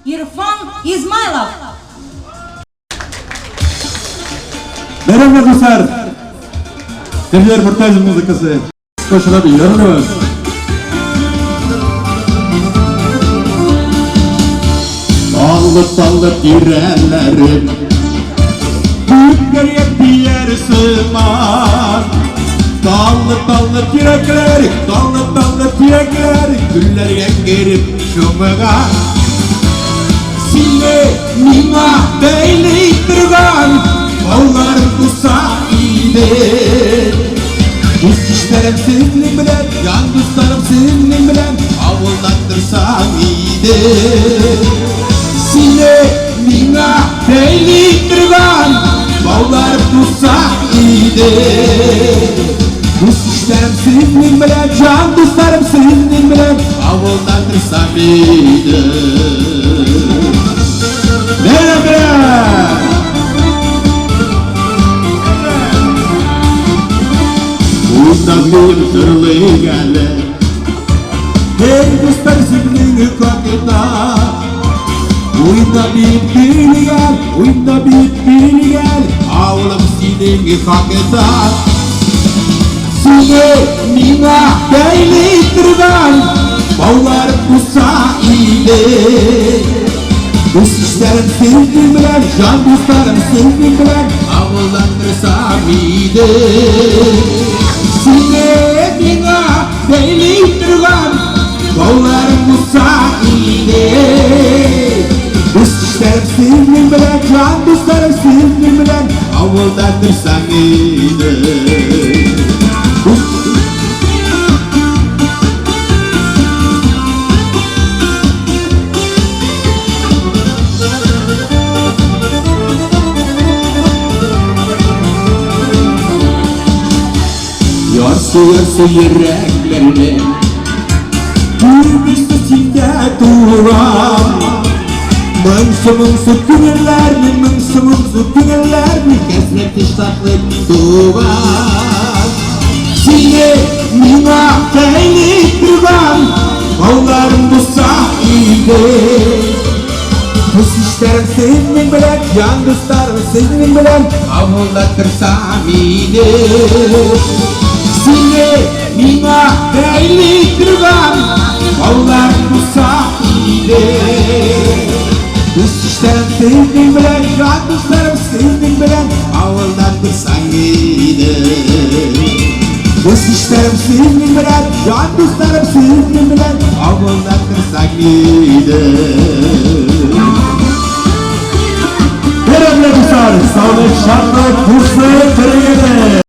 Ирфан Измайлов. Бәйрәмнәр, дуслар! Терлер Муртазин музыкасы. Кошылып йөрмибез. Таллы-таллы тирәләрем Күккәргә тияр сыман. Таллы-таллы тирәкләр, таллы-таллы тирәкләр Гөлләргә кереп чумыган. Сине миңа бәйли торган Таулар булса иде. Дус ишләрем синең белән, ян дусларым синең белән Авылдан торсаң иде. Сине миңа бәйли торган Таулар булса иде. Дус ишләрем синең белән, җан дусларым синең белән Авылдан торсаң иде. Бәйрәм белән! Уйнап биеп җырлыйк әле. Эй, дуслар, сезнең хакында. Уйнап биеп килик әле, уйнап биеп килик әле, авылым синең хакында. Сине миңа бәйли торган баулар булса иде. Дус ишләрем сезнең белән, җан дусларым сезнең белән авылландырсам иде. Сине миңа бәйли торган баулар булса иде. Дус ишләрем сезнең белән, җан дусларым сезнең белән авылландырсам иде. Дус Ярсы ярсы йөрәкләрне Күбесе синдә туган. Моңсу моңсу күңелләрне, моңсу моңсу күңелләрне Хәсрәт шатлык туган. Сине миңа бәйли торган Тауларым булса иде. Дус ишләрем синең белән, ян дусларым синең белән Авылда торсам иде. Сине миңа бәйли торган Таулар булса иде. Дус ишләрем синең белән, ян дусларым синең белән Авылда торсаң иде. Дус ишләрем синең белән, ян дусларым синең белән Авылда торсаң иде. Бәйрәмнәр, дуслар! Саулык, шатлык, дуслык, бергә!